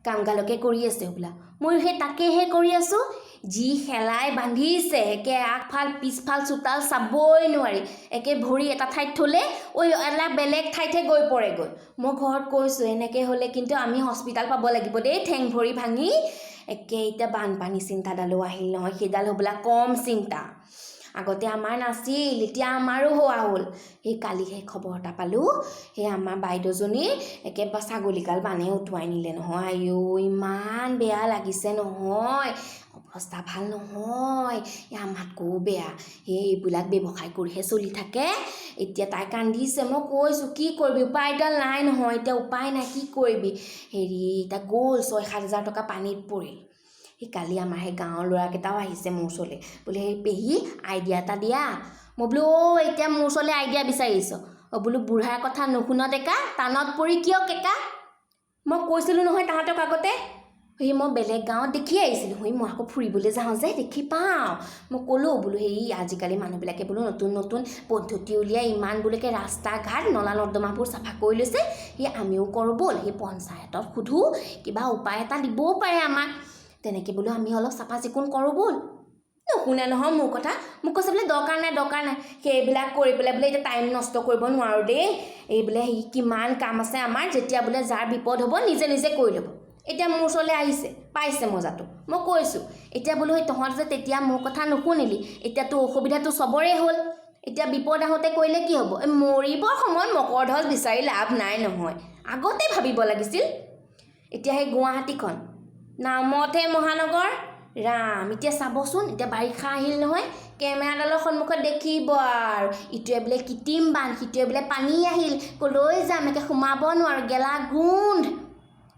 কামগালকে কৰি আছে হ'বলা। ময়ো সেই তাকেহে কৰি আছোঁ। যি শেলাই বান্ধিছে, একে আগফাল পিছফাল চোতাল চাবই নোৱাৰি। একে ভৰি এটা ঠাইত থ'লে ঐ এটা বেলেগ ঠাইতহে গৈ পৰেগৈ। মই ঘৰত কৈছোঁ, এনেকৈ হ'লে কিন্তু আমি হস্পিটেল পাব লাগিব দেই, ঠেং ভৰি ভাঙি। একে এতিয়া বানপানী চিন্তাডালো আহিল নহয়, সেইডাল হ'বলা কম চিন্তা। আগতে আমাৰ নাছিল, এতিয়া আমাৰো হোৱা হ'ল। সেই কালি সেই খবৰ এটা পালোঁ, সেই আমাৰ বাইদেউজনীৰ একে ছাগলীগাল বানে উটুৱাই নিলে নহয়। আইঔ, ইমান বেয়া লাগিছে নহয়, অৱস্থা ভাল নহয়। এই আমাতকৈও বেয়া, সেই এইবিলাক ব্যৱসায় কৰিহে চলি থাকে। এতিয়া তাই কান্দিছে। মই কৈছোঁ, কি কৰিবি, উপায়ডাল নাই নহয়, এতিয়া উপায় নাই, কি কৰিবি। হেৰি, এতিয়া গ'ল 6-7 হাজাৰ টকা পানীত পৰিল। সেই কালি আমাৰ সেই গাঁৱৰ ল'ৰাকেইটাও আহিছে মোৰ ওচৰলৈ, বোলে সেই পেহী, আইডিয়া এটা দিয়া। মই বোলো, অ' এতিয়া মোৰ ওচৰলৈ আইডিয়া বিচাৰিছ? অ' বোলো, বুঢ়াৰ কথা নুশুন ডেকা, টানত পৰি কিয় কেকা? মই কৈছিলোঁ নহয় তাহাঁতক আগতে। সেই মই বেলেগ গাঁৱত দেখি আহিছিলোঁ। সেই মই আকৌ ফুৰিবলৈ যাওঁ যে, দেখি পাওঁ। মই ক'লোঁ বোলো, হেৰি, আজিকালি মানুহবিলাকে বোলো নতুন নতুন পদ্ধতি উলিয়াই ইমান বোলেকে ৰাস্তা ঘাট, নলা নৰ্দমাবোৰ চাফা কৰি লৈছে। সেই আমিও কৰোঁ ব'ল। সেই পঞ্চায়তত সোধোঁ, কিবা উপায় এটা দিবও পাৰে আমাক। তেনেকৈ বোলো আমি অলপ চাফা চিকুণ কৰোঁ ব'ল। নুশুনে নহয় মোৰ কথা। মোক কৈছে বোলে, দৰকাৰ নাই, দৰকাৰ নাই, সেইবিলাক কৰি পেলাই বোলে এতিয়া টাইম নষ্ট কৰিব নোৱাৰোঁ দেই। এই বোলে হেৰি, কিমান কাম আছে আমাৰ। যেতিয়া বোলে যাৰ বিপদ হ'ব, নিজে নিজে কৰি ল'ব। এতিয়া মোৰ ওচৰলৈ আহিছে, পাইছে মজাটো। মই কৈছোঁ এতিয়া বোলো, সেই তহঁত যে তেতিয়া মোৰ কথা নুশুনিলি, এতিয়াতো অসুবিধাটো চবৰে হ'ল। এতিয়া বিপদ আহোঁতে কৰিলে কি হ'ব? এই মৰিবৰ সময়ত মকৰধ্বজ বিচাৰি লাভ নাই নহয়, আগতে ভাবিব লাগিছিল। এতিয়া সেই গুৱাহাটীখন নামতহে মহানগৰ, ৰাম। এতিয়া চাবচোন, এতিয়া বাৰিষা আহিল নহয়, কেমেৰাডালৰ সন্মুখত দেখিব আৰু ইটোৱে বোলে কৃত্ৰিম বান, সিটোৱে বোলে পানী আহিল, ক'লৈ যাম, একে সোমাব নোৱাৰোঁ, গেলা গোন্ধ।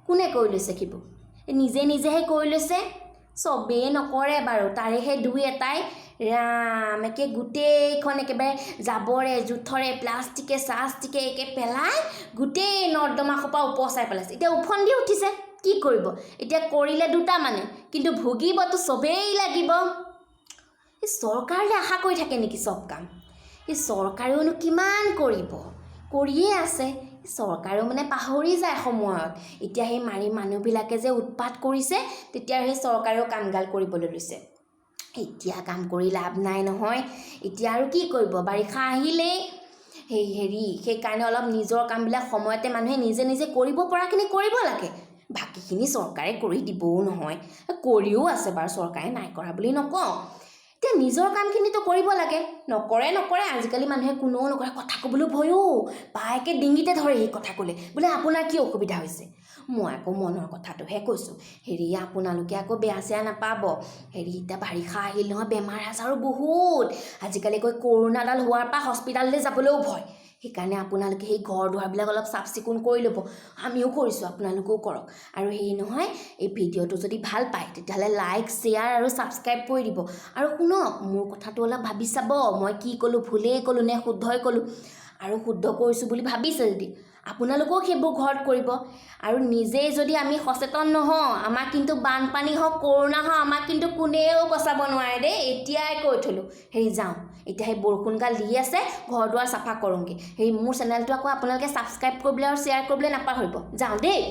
কোনে কৰি লৈছে সেইবোৰ? নিজে নিজেহে কৰি লৈছে। চবেই নকৰে বাৰু, তাৰে সেই দুই এটাই। ৰাম, একে গোটেইখন একেবাৰে জাবৰে জোথৰে, প্লাষ্টিকে চাষ্টিকে একে পেলাই গোটেই নৰ্দমা সোপা উপচাই পেলাইছে। এতিয়া ওফন্দি উঠিছে, কি কৰিব এতিয়া? কৰিলে দুটা মানে, কিন্তু ভুগিবতো চবেই লাগিব। এই চৰকাৰলৈ আশা কৰি থাকে নেকি চব কাম? এই চৰকাৰেওনো কিমান কৰিব? কৰিয়ে আছে। চৰকাৰেও মানে পাহৰি যায় সময়ত। এতিয়া সেই মাৰি মানুহবিলাকে যে উৎপাত কৰিছে, তেতিয়া সেই চৰকাৰেও কামগাল কৰিবলৈ লৈছে। এতিয়া কাম কৰি লাভ নাই নহয়, এতিয়া আৰু কি কৰিব? বাৰিষা আহিলেই। সেই হেৰি, সেইকাৰণে অলপ নিজৰ কামবিলাক সময়তে মানুহে নিজে নিজে কৰিব পৰাখিনি কৰিব লাগে। বাকীখিনি চৰকাৰে কৰি দিবও নহয়। কৰিও আছে বাৰু চৰকাৰে, নাই কৰা বুলি নকওঁ। এতিয়া নিজৰ কামখিনিতো কৰিব লাগে। নকৰে, নকৰে, আজিকালি মানুহে কোনেও নকৰে। কথা ক'বলৈও ভয়ো, বায়েকে ডিঙিতে ধৰে সেই কথা ক'লে, বোলে আপোনাৰ কি অসুবিধা হৈছে? মই আকৌ মনৰ কথাটোহে কৈছোঁ। হেৰি, আপোনালোকে আকৌ বেয়া চেয়া নাপাব। হেৰি, এতিয়া বাৰিষা আহিল নহয়, বেমাৰ আজাৰো বহুত আজিকালি। কৈ কৰোণাডাল হোৱাৰ পৰা হস্পিটেললৈ যাবলৈও ভয়। সেইকাৰণে আপোনালোকে সেই ঘৰ দুৱাৰবিলাক অলপ চাফ চিকুণ কৰি ল'ব। আমিও কৰিছোঁ, আপোনালোকেও কৰক। আৰু হেৰি নহয়, এই ভিডিঅ'টো যদি ভাল পায়, তেতিয়াহ'লে লাইক, শ্বেয়াৰ আৰু ছাবস্ক্ৰাইব কৰি দিব। আৰু শুনক, মোৰ কথাটো অলপ ভাবি চাব, মই কি ক'লোঁ, ভুলেই ক'লোঁ নে শুদ্ধই ক'লোঁ। আৰু শুদ্ধ কৰিছোঁ বুলি ভাবিছে যদি, আপোনালোকেও সেইবোৰ ঘৰত কৰিব। আৰু নিজেই যদি আমি সচেতন নহওঁ, আমাক কিন্তু বানপানী হওক, কৰোণা হওক, আমাক কিন্তু কোনেও বচাব নোৱাৰে দেই, এতিয়াই কৈ থ'লোঁ। হেৰি, যাওঁ এতিয়া, সেই বৰষুণগাল দি আছে, ঘৰ দুৱাৰ চাফা কৰোঁগৈ। হেৰি, মোৰ চেনেলটো আকৌ আপোনালোকে ছাবস্ক্ৰাইব কৰিবলৈ আৰু শ্বেয়াৰ কৰিবলৈ নাপাহৰিব। যাওঁ দেই।